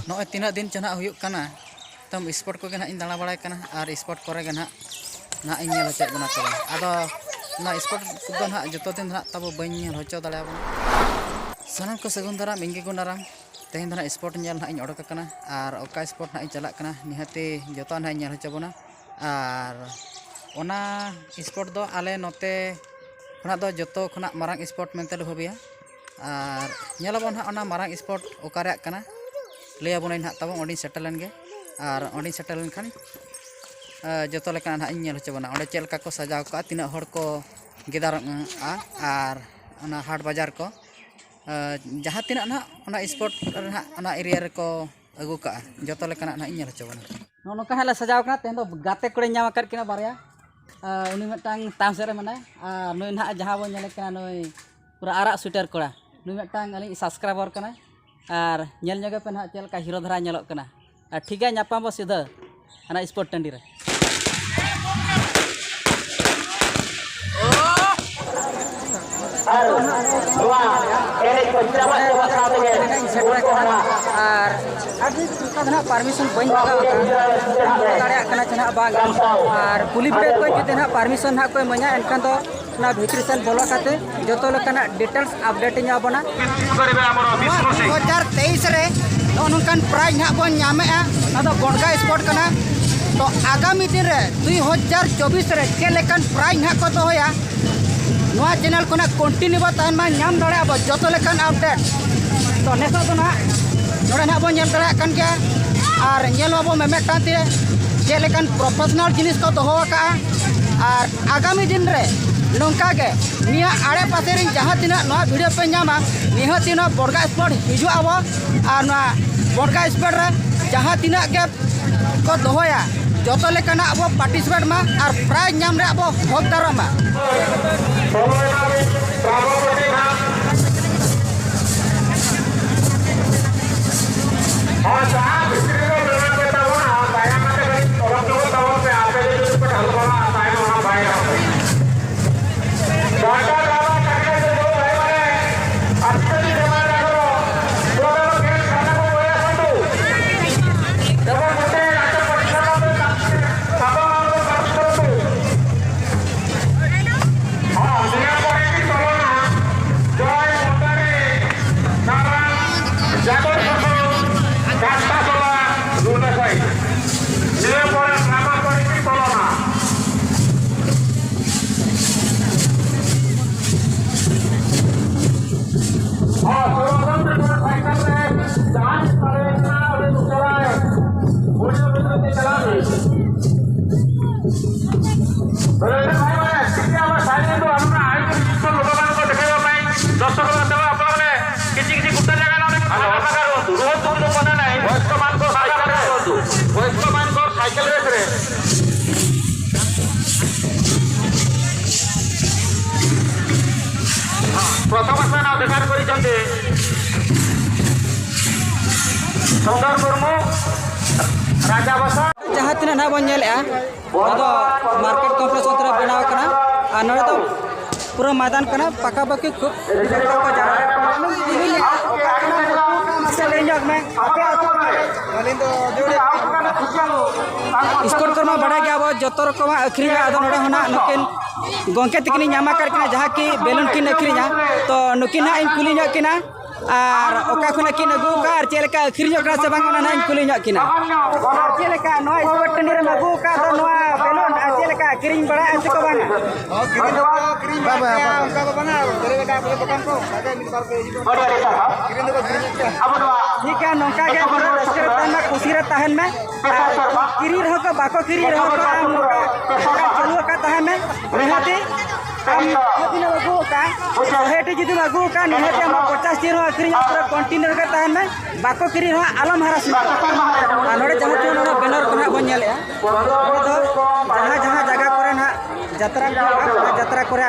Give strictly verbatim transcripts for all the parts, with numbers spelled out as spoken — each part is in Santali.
ᱱᱚᱜᱼᱚᱭ ᱛᱤᱱᱟᱹᱜ ᱫᱤᱱ ᱪᱚ ᱱᱟᱦᱟᱜ ᱦᱩᱭᱩᱜ ᱠᱟᱱᱟ, ᱛᱟᱢ ᱥᱯᱳᱨᱴ ᱠᱚᱜᱮ ᱱᱟᱦᱟᱜ ᱤᱧ ᱫᱟᱬᱟ ᱵᱟᱲᱟᱭ ᱠᱟᱱᱟ ᱟᱨ ᱥᱯᱳᱨᱴ ᱠᱚᱨᱮ ᱜᱮ ᱱᱟᱦᱟᱜ, ᱱᱟᱦᱟᱜ ᱤᱧ ᱧᱮᱞ ᱦᱚᱪᱚᱭᱮᱫ ᱵᱚᱱᱟ ᱛᱚᱵᱮ᱾ ᱟᱫᱚ ᱚᱱᱟ ᱥᱯᱳᱨᱴ ᱫᱚ ᱱᱟᱦᱟᱜ ᱡᱚᱛᱚ ᱫᱤᱱ ᱫᱚ ᱱᱟᱦᱟᱜ ᱛᱟᱵᱚ ᱵᱟᱹᱧ ᱧᱮᱞ ᱦᱚᱪᱚ ᱫᱟᱲᱮᱭᱟᱵᱚᱱᱟ᱾ ᱥᱟᱱᱟᱢ ᱠᱚ ᱥᱟᱹᱜᱩᱱ ᱫᱟᱨᱟᱢ, ᱤᱧ ᱜᱮ ᱜᱩᱱᱟᱨᱟᱢ᱾ ᱛᱮᱦᱮᱧ ᱫᱚ ᱱᱟᱦᱟᱜ ᱥᱯᱳᱨᱴ ᱧᱮᱞ ᱱᱟᱦᱟᱜ ᱤᱧ ᱚᱰᱚᱠ ᱟᱠᱟᱱᱟ ᱟᱨ ᱚᱠᱟ ᱥᱯᱳᱨᱴ ᱱᱟᱦᱟᱜ ᱤᱧ ᱪᱟᱞᱟᱜ ᱠᱟᱱᱟ, ᱱᱤᱦᱟᱹᱛᱤ ᱡᱚᱛᱚ ᱱᱟᱦᱟᱜ ᱤᱧ ᱧᱮᱞ ᱦᱚᱪᱚ ᱵᱚᱱᱟ᱾ ᱟᱨ ᱚᱱᱟ ᱥᱯᱳᱨᱴ ᱫᱚ ᱟᱞᱮ ᱱᱚᱛᱮ ᱠᱷᱚᱱᱟᱜ ᱫᱚ ᱡᱚᱛᱚ ᱠᱷᱚᱱᱟᱜ ᱢᱟᱨᱟᱝ ᱥᱯᱳᱨᱴ ᱢᱮᱱᱛᱮ ᱞᱮ ᱵᱷᱟᱹᱵᱤᱭᱟ᱾ ᱟᱨ ᱧᱮᱞ ᱟᱵᱚᱱ ᱦᱟᱸᱜ ᱚᱱᱟ ᱢᱟᱨᱟᱝ ᱥᱯᱳᱨᱴ ᱚᱠᱟ ᱨᱮᱭᱟᱜ ᱠᱟᱱᱟ, ᱞᱟᱹᱭ ᱟᱵᱚᱱᱟᱹᱧ ᱱᱟᱦᱟᱜ ᱛᱟᱵᱚᱱ᱾ ᱚᱸᱰᱮᱧ ᱥᱮᱴᱮᱨ ᱞᱮᱱ ᱜᱮ, ᱟᱨ ᱚᱸᱰᱮᱧ ᱥᱮᱴᱮᱨ ᱞᱮᱱᱠᱷᱟᱱ, ᱟ, ᱡᱚᱛᱚ ᱞᱮᱠᱟᱱᱟᱜ ᱱᱟᱦᱟᱜ ᱤᱧ ᱧᱮᱞ ᱦᱚᱪᱚ ᱵᱚᱱᱟ᱾ ᱚᱸᱰᱮ ᱪᱮᱫ ᱞᱮᱠᱟ ᱠᱚ ᱥᱟᱡᱟᱣ ᱠᱟᱜᱼᱟ, ᱛᱤᱱᱟᱹᱜ ᱦᱚᱲ ᱠᱚ ᱜᱮᱫᱟᱨᱚᱜᱼᱟ, ᱟᱨ ᱚᱱᱟ ᱦᱟᱴ ᱵᱟᱡᱟᱨ ᱠᱚ, ᱟ, ᱡᱟᱦᱟᱸ ᱛᱤᱱᱟᱹᱜ ᱱᱟᱦᱟᱜ ᱚᱱᱟ ᱥᱯᱳᱨᱴ ᱨᱮ ᱱᱟᱦᱟᱜ ᱚᱱᱟ ᱮᱨᱤᱭᱟ ᱨᱮᱠᱚ ᱟᱹᱜᱩ ᱠᱟᱜᱼᱟ, ᱡᱚᱛᱚ ᱞᱮᱠᱟᱱᱟᱜ ᱱᱟᱦᱟᱜ ᱤᱧ ᱧᱮᱞ ᱦᱚᱪᱚ ᱵᱚᱱᱟ᱾ ᱱᱚᱜᱼᱚ ᱱᱚᱝᱠᱟ ᱦᱟᱸᱜ ᱞᱮ ᱥᱟᱡᱟᱣ ᱠᱟᱱᱟ᱾ ᱛᱮᱦᱮᱧ ᱫᱚ ᱜᱟᱛᱮ ᱠᱩᱲᱤᱧ ᱧᱟᱢ ᱟᱠᱟᱫ ᱠᱤᱱᱟ ᱵᱟᱨᱭᱟ᱾ ᱟᱨ ᱩᱱᱤ ᱢᱤᱫᱴᱟᱝ ᱛᱟᱭᱚᱢ ᱥᱮᱫ ᱨᱮ ᱢᱮᱱᱟᱭᱟ, ᱟᱨ ᱱᱩᱭ ᱱᱟᱦᱟᱜ ᱡᱟᱦᱟᱸ ᱵᱚᱱ ᱧᱮᱞᱮ ᱠᱟᱱᱟ, ᱱᱩᱭ ᱯᱩᱨᱟᱹ ᱟᱨᱟᱜ ᱥᱩᱭᱴᱟᱨ ᱠᱚᱲᱟ, ᱱᱩᱭ ᱢᱤᱫᱴᱟᱝ ᱟᱹᱞᱤᱧ ᱥᱟᱵᱥᱠᱨᱟᱭᱵᱟᱨ ᱠᱟᱱᱟᱭ᱾ ᱟᱨ ᱧᱮᱞ ᱧᱚᱜᱮ ᱯᱮ ᱱᱟᱦᱟᱜ ᱪᱮᱫ ᱞᱮᱠᱟ ᱦᱤᱨᱳ ᱫᱷᱟᱨᱟ ᱧᱮᱞᱚᱜ ᱠᱟᱱᱟ᱾ ᱟᱨ ᱴᱷᱤᱠ ᱜᱮᱭᱟ, ᱧᱟᱯᱟᱢ ᱵᱚ ᱥᱤᱫᱷᱟᱹ ᱦᱟᱱᱟ ᱥᱯᱳᱨᱴ ᱴᱟᱺᱰᱤ ᱨᱮ᱾ ᱟᱨ ᱱᱚᱣᱟ ᱮᱱᱮᱡ ᱠᱚ ᱪᱟᱵᱟ ᱪᱟᱵᱟ ᱥᱟᱶ ᱛᱮᱜᱮ ᱩᱱᱠᱩ ᱦᱟᱱᱟ ᱟᱨ ᱟᱹᱰᱤ ᱚᱱᱠᱟ ᱫᱚ ᱱᱟᱦᱟᱜ ᱯᱟᱨᱢᱤᱥᱚᱱ ᱵᱟᱹᱧ ᱦᱟᱛᱟᱣ ᱟᱠᱟᱫᱼᱟ, ᱫᱟᱲᱮᱭᱟᱜ ᱠᱟᱱᱟ ᱪᱮ ᱱᱟᱦᱟᱜ ᱵᱟᱝ᱾ ᱟᱨ ᱠᱩᱞᱤ ᱵᱤᱰᱟᱹᱣ ᱠᱚ ᱡᱩᱫᱤ ᱱᱟᱦᱟᱜ ᱯᱟᱨᱢᱤᱥᱚᱱ ᱱᱟᱦᱟᱜ ᱠᱚ ᱤᱢᱟᱹᱧᱟ, ᱮᱱᱠᱷᱟᱱ ᱫᱚ ᱚᱱᱟ ᱵᱷᱤᱛᱨᱤ ᱥᱮᱱ ᱵᱚᱞᱚ ᱠᱟᱛᱮ ᱡᱚᱛᱚ ᱞᱮᱠᱟᱱᱟᱜ ᱰᱤᱴᱮᱞᱥ ᱟᱯᱰᱮᱴ ᱤᱧ ᱮᱢᱟ ᱵᱚᱱᱟ᱾ ᱱᱚᱣᱟ ᱫᱩ ᱦᱟᱡᱟᱨ ᱛᱮᱭᱤᱥ ᱨᱮ ᱱᱚᱜᱼᱚ ᱱᱚᱝᱠᱟᱱ ᱯᱨᱟᱭᱤᱡᱽ ᱱᱟᱦᱟᱜ ᱵᱚᱱ ᱧᱟᱢᱮᱜᱼᱟ, ᱚᱱᱟ ᱫᱚ ᱜᱚᱰᱜᱟ ᱥᱯᱳᱨᱴ ᱠᱟᱱᱟ᱾ ᱛᱚ ᱟᱜᱟᱢᱤ ᱫᱤᱱ ᱨᱮ ᱫᱩ ᱦᱟᱡᱟᱨ ᱪᱚᱵᱵᱤᱥ ᱨᱮ ᱪᱮᱫ ᱞᱮᱠᱟᱱ ᱯᱨᱟᱭᱤᱡᱽ ᱱᱟᱦᱟᱜ ᱠᱚ ᱫᱚᱦᱚᱭᱟ, ᱱᱚᱣᱟ ᱪᱮᱱᱮᱞ ᱠᱷᱚᱱᱟᱜ ᱠᱚᱱᱴᱤᱱᱤᱭᱩ ᱵᱚ ᱛᱟᱦᱮᱱ ᱢᱟ, ᱧᱟᱢ ᱫᱟᱲᱮᱭᱟᱜᱼᱟ ᱵᱚ ᱡᱚᱛᱚ ᱞᱮᱠᱟᱱ ᱟᱯᱰᱮᱴ᱾ ᱛᱚ ᱱᱤᱛᱚᱜ ᱫᱚ ᱱᱟᱦᱟᱜ ᱱᱚᱰᱮ ᱱᱟᱦᱟᱜ ᱵᱚᱱ ᱧᱮᱞ ᱫᱟᱲᱮᱭᱟᱜ ᱠᱟᱱ ᱜᱮᱭᱟ, ᱟᱨ ᱧᱮᱞ ᱢᱟᱵᱚ ᱢᱮᱢᱮᱫ ᱠᱟᱱ ᱛᱮ ᱪᱮᱫ ᱞᱮᱠᱟᱱ ᱯᱨᱚᱯᱷᱮᱥᱚᱱᱟᱞ ᱡᱤᱱᱤᱥ ᱠᱚ ᱫᱚᱦᱚ ᱟᱠᱟᱫᱼᱟ᱾ ᱟᱨ ᱟᱜᱟᱢᱤ ᱫᱤᱱ ᱨᱮ ᱱᱚᱝᱠᱟ ᱜᱮ ᱱᱤᱭᱟᱹ ᱟᱲᱮ ᱯᱟᱥᱮ ᱨᱮᱱ ᱡᱟᱦᱟᱸ ᱛᱤᱱᱟᱹᱜ ᱱᱚᱣᱟ ᱵᱷᱤᱰᱤᱭᱳ ᱯᱮ ᱧᱟᱢᱟ, ᱱᱤᱦᱟᱹᱛ ᱜᱮ ᱱᱚᱣᱟ ᱵᱚᱰᱜᱟ ᱥᱯᱳᱨᱴ ᱦᱤᱡᱩᱜ ᱟᱵᱚ, ᱟᱨ ᱱᱚᱣᱟ ᱵᱚᱰᱜᱟ ᱥᱯᱳᱨᱴ ᱨᱮ ᱡᱟᱦᱟᱸ ᱛᱤᱱᱟᱹᱜ ᱜᱮ ᱠᱚ ᱫᱚᱦᱚᱭᱟ, ᱡᱚᱛᱚ ᱞᱮᱠᱟᱱᱟᱜ ᱟᱵᱚ ᱯᱟᱨᱴᱤᱥᱤᱯᱮᱴ ᱢᱟ ᱟᱨ ᱯᱨᱟᱭᱤᱡᱽ ᱧᱟᱢ ᱨᱮᱭᱟᱜ ᱵᱚ ᱦᱚᱠᱫᱟᱨᱚᱜ ᱢᱟ᱾ ᱦᱳᱭ, ᱡᱟᱦᱟᱸ ᱵᱷᱤᱛᱨᱤ ᱨᱮ ᱢᱮᱱᱟᱜ ᱯᱮ ᱛᱟᱵᱚᱱᱟ, ᱫᱟᱭᱟ ᱠᱟᱛᱮ ᱠᱟᱹᱴᱤᱡ ᱛᱚᱨᱚᱠ ᱧᱚᱜᱚᱜ ᱛᱟᱵᱚᱱ ᱯᱮ, ᱟᱯᱮ ᱜᱮ ᱡᱩᱫᱤ ᱯᱮ ᱰᱷᱟᱞ ᱵᱟᱲᱟᱜᱼᱟ, ᱛᱟᱭᱱᱚᱢ ᱚᱱᱟ ᱵᱟᱭ ᱜᱟᱱᱚᱜᱼᱟ᱾ ᱰᱟᱴᱟ ᱰᱟᱞᱟ ᱠᱟᱛᱮ ᱫᱚ ପ୍ରଥମ ସ୍ଥାନ ଅଧିକାର କରିଛନ୍ତି ସୁନ୍ଦର ମୁର୍ମୁ, ରାଜାବସା। ଯାହା ତିନା ᱱᱟᱦᱟᱜ ᱵᱚᱱ ᱧᱮᱞᱮᱜᱼᱟ, ᱱᱚᱣᱟ ᱫᱚ ᱢᱟᱨᱠᱮᱴ ᱠᱚᱢᱯᱞᱮᱠᱥ ᱚᱱᱛᱮ ᱨᱮ ᱵᱮᱱᱟᱣ ᱠᱟᱱᱟ᱾ ᱟᱨ ᱱᱚᱰᱮ ᱫᱚ ᱯᱩᱨᱟᱹ ᱢᱚᱭᱫᱟᱱ ᱠᱟᱱᱟ, ᱯᱟᱠᱟᱯᱟᱠᱤ ᱠᱷᱩᱵ ᱡᱚᱛᱚ ᱠᱚ ᱡᱟᱣᱨᱟ ᱠᱟᱱᱟ᱾ ᱞᱟᱹᱭ ᱧᱚᱜ ᱢᱮ, ᱟᱯᱮ ᱟᱹᱛᱩ ᱠᱚᱨᱮ ᱟᱹᱞᱤᱧ ᱫᱚ ᱡᱳᱨ ᱤᱥᱠᱚᱴ ᱠᱚᱨᱮ ᱢᱟ ᱵᱟᱲᱟᱭ ᱜᱮᱭᱟ ᱵᱚ, ᱡᱚᱛᱚ ᱨᱚᱠᱚᱢᱟᱜ ᱟᱹᱠᱷᱨᱤᱧᱟ᱾ ᱟᱫᱚ ᱱᱚᱰᱮ ᱦᱚᱸ ᱱᱟᱜ ᱱᱩᱠᱤᱱ ᱜᱚᱝᱠᱮ ᱛᱤᱠᱤᱱᱤᱧ ᱧᱟᱢ ᱟᱠᱟᱫ ᱠᱤᱱᱟ, ᱡᱟᱦᱟᱸ ᱠᱤ ᱵᱮᱞᱩᱱ ᱠᱤᱱ ᱟᱹᱠᱷᱨᱤᱧᱟ᱾ ᱛᱚ ᱱᱩᱠᱤᱱ ᱦᱟᱸᱜ ᱤᱧ ᱠᱩᱞᱤ ᱧᱚᱜ ᱠᱤᱱᱟ, ᱟᱨ ᱚᱠᱟ ᱠᱷᱚᱱᱟᱜ ᱠᱤᱱ ᱟᱹᱜᱩ ᱟᱠᱟᱫᱼᱟ, ᱟᱨ ᱪᱮᱫ ᱞᱮᱠᱟ ᱟᱹᱠᱷᱨᱤᱧᱚᱜ ᱠᱟᱱᱟ ᱥᱮ ᱵᱟᱝ, ᱚᱱᱟ ᱦᱟᱸᱜ ᱤᱧ ᱠᱩᱞᱤ ᱧᱚᱜ ᱠᱤᱱᱟ᱾ ᱟᱨ ᱪᱮᱫ ᱞᱮᱠᱟ ᱱᱚᱣᱟ ᱥᱯᱳᱨᱴ ᱴᱟᱺᱰᱤ ᱨᱮᱢ ᱟᱹᱜᱩ ᱟᱠᱟᱫ ᱫᱚ ᱱᱚᱣᱟ ᱵᱮᱞᱩᱱ, ᱟᱨ ᱪᱮᱫ ᱞᱮᱠᱟ ᱟᱹᱠᱷᱨᱤᱧ ᱵᱟᱲᱟᱭᱮᱫᱼᱟ ᱥᱮ ᱠᱚ ᱵᱟᱝᱟ? ᱦᱚᱸ, ᱠᱤᱨᱤᱧ ᱫᱚᱠᱚ ᱠᱤᱨᱤᱧ ᱵᱟᱲᱟᱭᱮᱫ ᱜᱮᱭᱟ, ᱚᱱᱠᱟ ᱫᱚ ᱵᱟᱝᱟ, ᱟᱨ ᱫᱚᱠᱟᱱ ᱠᱚ ᱚᱱᱠᱟ ᱜᱮ ᱢᱤᱫ ᱵᱟᱨ ᱠᱚ ᱦᱤᱡᱩᱜᱼᱟ᱾ ᱠᱤᱨᱤᱧ ᱫᱚᱠᱚ ᱠᱤᱨᱤᱧᱮᱫ ᱜᱮᱭᱟ᱾ ᱴᱷᱤᱠ ᱜᱮᱭᱟ, ᱱᱚᱝᱠᱟ ᱜᱮ ᱯᱩᱨᱟᱹ ᱨᱟᱹᱥᱠᱟᱹ ᱨᱮ ᱛᱟᱦᱮᱱ ᱢᱮ, ᱠᱩᱥᱤ ᱨᱮ ᱛᱟᱦᱮᱱ ᱢᱮ᱾ ᱟᱨ ᱠᱤᱨᱤᱧ ᱨᱮᱦᱚᱸ ᱠᱚ, ᱵᱟᱠᱚ ᱠᱤᱨᱤᱧ ᱨᱮᱦᱚᱸ ᱠᱚ, ᱟᱢ ᱱᱚᱝᱠᱟ ᱪᱟᱹᱞᱩ ᱟᱠᱟᱫ ᱛᱟᱦᱮᱱ ᱢᱮ᱾ ᱱᱤᱦᱟᱹᱛᱤ ᱟᱢ ᱡᱟᱦᱟᱸ ᱛᱤᱱᱟᱹᱜ ᱟᱹᱜᱩ ᱟᱠᱟᱫ, ᱥᱚᱦᱮᱴᱤ ᱡᱩᱫᱤᱢ ᱟᱹᱜᱩ ᱟᱠᱟᱫ, ᱱᱤᱦᱟᱹᱛᱤ ᱟᱢᱟᱜ ᱯᱚᱧᱪᱟᱥ ᱴᱤ ᱨᱮᱦᱚᱸ ᱟᱹᱠᱷᱨᱤᱧᱚᱜ, ᱯᱩᱨᱟᱹ ᱠᱚᱱᱴᱤᱱᱤᱭᱩ ᱨᱮᱜᱮ ᱛᱟᱦᱮᱱ ᱢᱮ, ᱵᱟᱠᱚ ᱠᱤᱨᱤᱧ ᱨᱮᱦᱚᱸ ᱟᱞᱚᱢ ᱦᱟᱨᱟ ᱥᱩᱱᱩᱢᱚᱜᱼᱟ᱾ ᱟᱨ ᱱᱚᱰᱮ ᱡᱟᱦᱟᱸ ᱛᱤᱱᱟᱹᱜ ᱱᱚᱰᱮ ᱵᱮᱱᱟᱨ ᱠᱚ ᱱᱟᱦᱟᱜ ᱵᱚᱱ ᱧᱮᱞᱮᱫᱼᱟ, ᱱᱚᱰᱮ ᱫᱚ ᱡᱟᱦᱟᱸ ᱡᱟᱦᱟᱸ ᱡᱟᱭᱜᱟ ᱠᱚᱨᱮ ᱱᱟᱦᱟᱜ ᱡᱟᱛᱨᱟ ᱠᱚ ᱦᱩᱭᱩᱜᱼᱟ, ᱚᱱᱟ ᱡᱟᱛᱨᱟ ᱠᱚᱨᱮ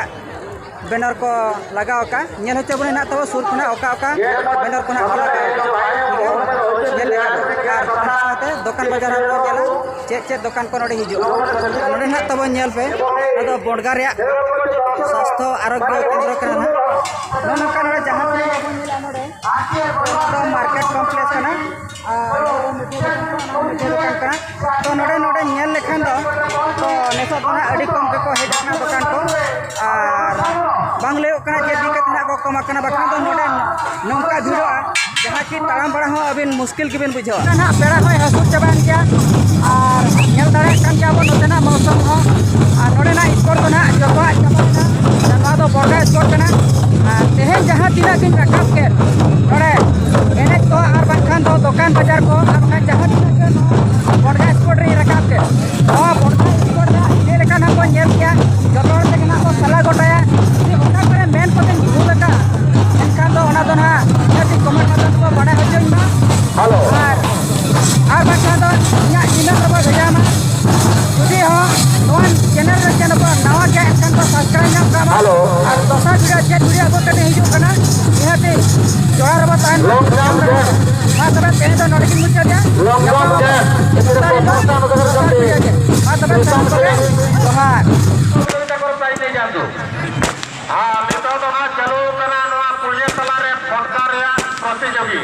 ᱵᱮᱱᱟᱨ ᱠᱚ ᱞᱟᱜᱟᱣ ᱟᱠᱟᱫ, ᱧᱮᱞ ᱦᱚᱪᱚ ᱵᱚᱱ ᱱᱟᱦᱟᱜ ᱛᱟᱵᱚ ᱥᱩᱨ ᱠᱷᱚᱱᱟᱜ ᱚᱠᱟ ᱚᱠᱟ ᱵᱮᱱᱟᱨ ᱠᱚ ᱱᱟᱦᱟᱜ ᱠᱚ ᱞᱟᱜᱟᱣ ᱟᱠᱟᱫ᱾ ᱧᱮᱞ ᱞᱮᱜᱟ ᱵᱚᱱ᱾ ᱟᱨ ᱚᱱᱟ ᱥᱟᱶᱛᱮ ᱫᱚᱠᱟᱱ ᱵᱟᱡᱟᱨ ᱦᱚᱸ ᱵᱚᱱ ᱧᱮᱞᱟ, ᱪᱮᱫ ᱪᱮᱫ ᱫᱚᱠᱟᱱ ᱠᱚ ᱱᱚᱰᱮ ᱦᱤᱡᱩᱜᱼᱟ᱾ ᱱᱚᱰᱮ ᱱᱟᱦᱟᱜ ᱛᱟᱵᱚ ᱧᱮᱞ ᱯᱮ, ᱱᱚᱣᱟ ᱫᱚ ᱵᱚᱰᱜᱟ ᱨᱮᱭᱟᱜ ᱥᱟᱥᱛᱷᱚ ᱟᱨᱳᱜᱽᱭᱚ ᱠᱮᱱᱫᱨᱚ ᱠᱟᱱᱟ ᱱᱟᱦᱟᱜ᱾ ᱱᱚᱜᱼᱚ ᱱᱚᱝᱠᱟ ᱱᱚᱰᱮ ᱡᱟᱦᱟᱸ ᱛᱤᱱᱟᱹᱜ ᱵᱚᱱ ᱧᱮᱞᱟ ᱱᱚᱰᱮ, ᱱᱚᱣᱟ ᱫᱚ ᱢᱟᱨᱠᱮᱴ ᱠᱚᱢᱯᱞᱮᱠᱥ ᱠᱟᱱᱟ᱾ ᱟᱨ ᱱᱚᱣᱟ ᱫᱚ ᱢᱤᱴᱷᱟᱹ ᱫᱚᱠᱟᱱ ᱠᱟᱱᱟ, ᱱᱚᱣᱟ ᱢᱤᱴᱷᱟᱹ ᱫᱚᱠᱟᱱ ᱠᱟᱱᱟ᱾ ᱛᱚ ᱱᱚᱰᱮ, ᱱᱚᱰᱮ ᱧᱮᱞ ᱞᱮᱠᱷᱟᱱ ᱫᱚ, ᱛᱚ ᱱᱤᱛᱚᱜ ᱫᱚ ᱱᱟᱦᱟᱜ ᱟᱹᱰᱤ ᱠᱚᱢ ᱜᱮᱠᱚ ᱦᱮᱡ ᱟᱠᱟᱱᱟ ᱫᱚᱠᱟᱱ ᱠᱚ᱾ ᱟᱨ ᱵᱟᱝ ᱞᱟᱹᱭᱚᱜ ᱠᱟᱱᱟ ᱡᱮ ᱤᱫᱤ ᱠᱟᱛᱮ ᱱᱟᱦᱟᱜ ᱠᱚ ᱠᱚᱢ ᱟᱠᱟᱱᱟ, ᱵᱟᱠᱷᱟᱱ ᱫᱚ ᱱᱚᱰᱮ ᱱᱚᱝᱠᱟ ᱵᱷᱤᱲᱚᱜᱼᱟ, ᱡᱟᱦᱟᱸ ᱠᱤ ᱛᱟᱲᱟᱢ ᱵᱟᱲᱟ ᱦᱚᱸ ᱟᱹᱵᱤᱱ ᱢᱩᱥᱠᱤᱞ ᱜᱮᱵᱤᱱ ᱵᱩᱡᱷᱟᱹᱣᱟ᱾ ᱱᱚᱛᱮ ᱱᱟᱦᱟᱜ ᱯᱮᱲᱟ ᱦᱚᱸᱭ ᱦᱟᱹᱥᱩᱨ ᱪᱟᱵᱟᱭᱮᱱ ᱜᱮᱭᱟ᱾ ᱟᱨ ᱧᱮᱞ ᱫᱟᱲᱮᱭᱟᱜ ᱠᱟᱱ ᱜᱮᱭᱟ ᱵᱚᱱ ᱱᱚᱛᱮᱱᱟᱜ ᱢᱚᱣᱥᱚᱢ ᱦᱚᱸ᱾ ᱟᱨ ᱱᱚᱰᱮᱱᱟᱜ ᱤᱥᱠᱚᱨ ᱫᱚ ᱱᱟᱦᱟᱜ ᱡᱚᱛᱚᱣᱟᱜ ᱪᱟᱵᱟᱭᱮᱱᱟ᱾ ᱱᱚᱣᱟ ᱫᱚ ᱵᱚᱲᱜᱟ ᱤᱥᱠᱚᱨ ᱠᱟᱱᱟ᱾ ᱟᱨ ᱛᱮᱦᱮᱧ ᱡᱟᱦᱟᱸ ᱛᱤᱱᱟᱹᱜ ᱜᱤᱧ ᱨᱟᱠᱟᱵ ᱠᱮᱫ, ᱱᱚᱰᱮ ᱮᱱᱮᱡ ᱠᱚ ᱟᱨ ᱵᱟᱝᱠᱷᱟᱱ ᱫᱚ ᱫᱚᱠᱟᱱ ᱵᱟᱡᱟᱨ ᱠᱚ ᱟᱨ ᱵᱟᱝᱠᱷᱟᱱ ᱡᱟᱦᱟᱸ ᱛᱤᱱᱟᱹᱜ ᱜᱮ ᱱᱚᱣᱟ ᱵᱚᱲᱜᱟ ᱤᱥᱠᱚᱨ ᱨᱤᱧ ᱨᱟᱠᱟᱵ ᱠᱮᱫ, ᱱᱚᱣᱟ ᱵᱚᱲᱜᱟ ᱤᱥᱠᱚᱨ ᱨᱮᱭᱟᱜ ᱪᱮᱫ ᱞᱮᱠᱟ ᱱᱟᱜ ᱵᱚᱱ ᱧᱮᱞ ᱠᱮᱭᱟ, ᱡᱚᱛᱚ ᱦᱚᱲ ᱛᱮᱜᱮ ᱱᱟᱜ ᱵᱚᱱ ᱥᱟᱞᱟ ᱜᱚᱴᱟᱭᱟ᱾ ᱡᱩᱫᱤ ᱚᱠᱟ ᱠᱚᱨᱮ ᱢᱮᱱ ᱠᱚᱛᱮᱧ ᱵᱷᱩᱞ ᱟᱠᱟᱫ, ᱮᱱᱠᱷᱟᱱ ᱫᱚ ᱚᱱᱟ ᱫᱚ ᱱᱟᱦᱟᱜ ᱱᱤᱦᱟᱹᱛᱤ ᱠᱚᱢᱮᱱᱴ ᱠᱟᱛᱮ ᱠᱚ ᱵᱟᱰᱟᱭ ᱦᱚᱪᱚᱧ ᱢᱟ᱾ ᱦᱮᱞᱳ᱾ ᱟᱨ, ᱟᱨ ᱵᱟᱝᱠᱷᱟᱱ ᱫᱚ ᱤᱧᱟᱹᱜ ᱤᱢᱮᱞ ᱨᱮᱵᱚ ᱵᱷᱮᱡᱟ ᱢᱟ᱾ ᱡᱩᱫᱤ ᱦᱚᱸ ᱱᱚᱣᱟ ᱪᱮᱱᱮᱞ ᱨᱮ ᱪᱮᱫ ᱵᱚ ᱱᱟᱣᱟ ᱜᱮᱭᱟ, ᱮᱱᱠᱷᱟᱱ ᱫᱚ ᱥᱟᱵᱥᱠᱨᱟᱭᱤᱵᱽ ᱧᱚᱜ ᱠᱟᱜ ᱢᱟ᱾ ᱦᱮᱞᱳ᱾ ᱟᱨ ᱫᱚ ᱚᱱᱟ ᱵᱷᱤᱲᱟ ᱪᱮᱫ ᱵᱷᱤᱲᱟ ᱟᱹᱜᱩ ᱠᱟᱛᱮ ᱦᱤᱡᱩᱜ ᱠᱟᱱᱟ, ᱱᱤᱦᱟᱹᱛᱤ ᱡᱚᱦᱟᱨ ᱨᱮᱵᱚᱱ ᱛᱟᱦᱮᱱ ᱢᱟ᱾ ᱞᱚᱠᱰᱟᱣᱱ ᱜᱮ᱾ ᱢᱟ ᱛᱚᱵᱮ ᱛᱮᱦᱮᱧ ᱫᱚ ᱱᱚᱰᱮ ᱜᱤᱧ ᱢᱩᱪᱟᱹᱫᱮᱜᱼᱟ᱾ ᱞᱚᱠᱰᱟᱣᱱ ᱜᱮ᱾ ᱫᱚᱥᱟᱨ ᱦᱤᱞᱳᱜ ᱫᱚᱥᱟᱨ ᱵᱷᱤᱲᱟ ᱜᱮ᱾ ᱢᱟ ᱛᱚᱵᱮ ᱛᱮᱦᱮᱧ ᱫᱚ ᱡᱚᱦᱟᱨ᱾ ᱟᱨ ᱱᱤᱛᱚᱜ ᱫᱚ ᱦᱟᱸᱜ ᱪᱟᱹᱞᱩ ᱠᱟᱱᱟ ᱱᱚᱣᱟ ᱯᱩᱲᱤᱭᱟᱹ ᱛᱟᱞᱟ ᱨᱮ ᱯᱷᱚᱴᱠᱟ ᱨᱮᱭᱟᱜ ᱯᱨᱚᱛᱤᱡᱳᱜᱤ᱾